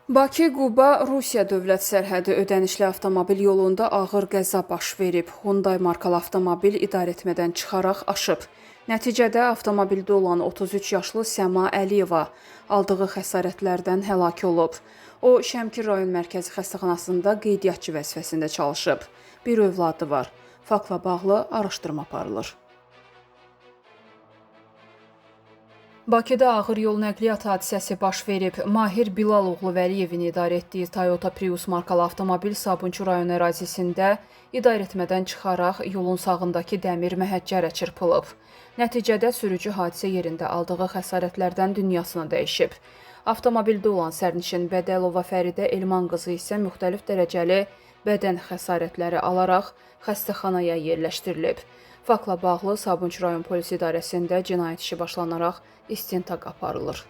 Bakı-Quba Rusiya dövlət sərhədi ödənişli avtomobil yolunda ağır qəza baş verib. Hyundai markalı avtomobil idarəetmədən çıxaraq aşıb. Nəticədə avtomobildə olan 33 yaşlı Səma Əliyeva aldığı xəsarətlərdən həlak olub. O, Şəmkir rayon mərkəzi xəstəxanasında qeydiyyatçı vəzifəsində çalışıb. Bir övladı var. Faktla bağlı araşdırma aparılır. Bakıda ağır yol nəqliyyat hadisəsi baş verib. Mahir Bilaloğlu Vəliyevin idarə etdiyi Toyota Prius markalı avtomobil Sabunçu rayon ərazisində idarəetmədən çıxaraq yolun sağındakı dəmir məhəccərə çırpılıb. Nəticədə sürücü hadisə yerində aldığı xəsarətlərdən dünyasını dəyişib. Avtomobildə olan sərnişin Bədəlova Fəridə Elman qızı isə müxtəlif dərəcəli bədən xəsarətləri alaraq xəstəxanaya yerləşdirilib. Faktla bağlı Sabunçu rayon polis idarəsində cinayət işi başlanaraq istintaq aparılır.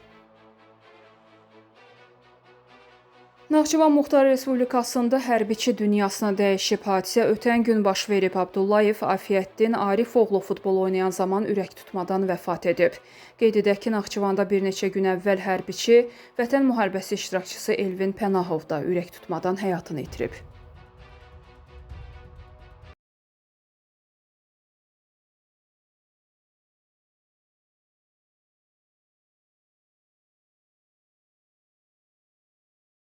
Naxçıvan Muxtar Respublikasında hərbiçi dünyasına dəyişib. Hadisə ötən gün baş verib. Abdullayev Afiyəddin Arifoğlu futbol oynayan zaman ürək tutmadan vəfat edib. Qeyd edək ki, Naxçıvanda bir neçə gün əvvəl hərbiçi Vətən müharibəsi iştirakçısı Elvin Pənahov da ürək tutmadan həyatını itirib.